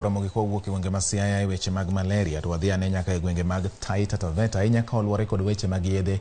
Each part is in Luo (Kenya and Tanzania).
Ramogi kowuok e gwenge ma Siaya e weche mag malaria to wadhi ane nyaka e gwenge mag Taita Taveta ahinya ka oluwore kod weche mag yedhe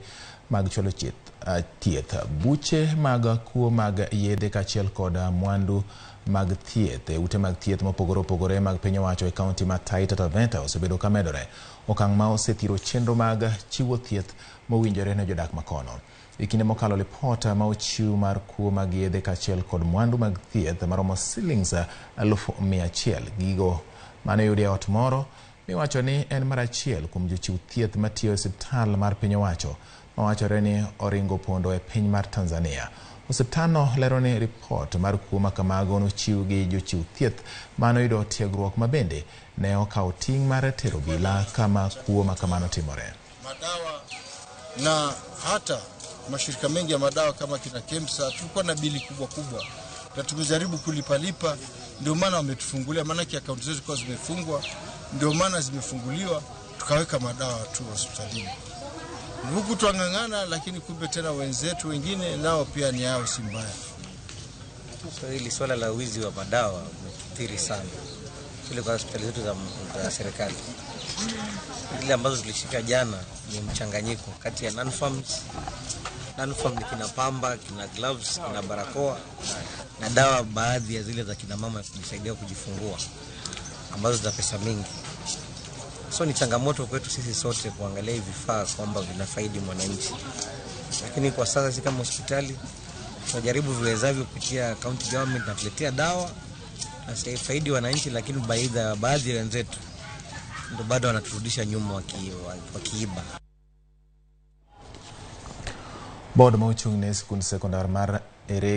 mag chwalo thieth. Buche mag kuo mag yedhe kaachiel kod mwandu mag thieth e ute mag thieth mopogore opogore mag piny owacho e kaunti ma Taita Taveta osebedo ka medore. Okang' ma osethiro chenro mag chiwo thieth mowinjore ne jodak makono. E kinde mokalo lipot ma ochiw mar kuo mag yedhe kaachiel kod mwandu mag thieth maromo silings 100,000 gigo mane oyudi e ot moro miwacho ni en mar achiel kuom jochiw thieth matiyo e osiptal mar piny owacho mawachore ni oringo pondo e piny mar Tanzania. Osiptalno lero ni ripot mar kuo makamago nochiw gi jochiw thieth manoyudo tiegruok ma bende ne okawo ting' mar tero obila kama kuo makamano timore. Madawa na hata mashirika mengi ya madawa kama kina KEMSA tulikuwa na bili kubwa kubwa na tumejaribu kulipalipa, ndio maana wametufungulia, maanake akaunti zetu zilikuwa zimefungwa, ndio maana zimefunguliwa, tukaweka madawa tu hospitalini huku twang'ang'ana, lakini kumbe tena wenzetu wengine nao pia ni yao si mbaya. So hili swala la wizi wa madawa umekithiri sana kile kwa hospitali zetu za serikali. Zile ambazo tulishika jana ni mchanganyiko kati ya non-farms. Non-farm ni kina pamba, kina gloves, kina barakoa na dawa baadhi ya zile za kina mama kujisaidia kujifungua ambazo zina pesa mingi. So ni changamoto kwetu sisi sote kuangalia hivi vifaa kwamba vinafaidi mwananchi, lakini kwa sasa sisi kama hospitali tunajaribu viwezavyo kupitia county government na tuletea dawa na faidi wananchi, lakini baadhi ya wenzetu ndio bado wanaturudisha nyuma wakiiba. Board ma ochung' ne sikund sekondar mar Eregi.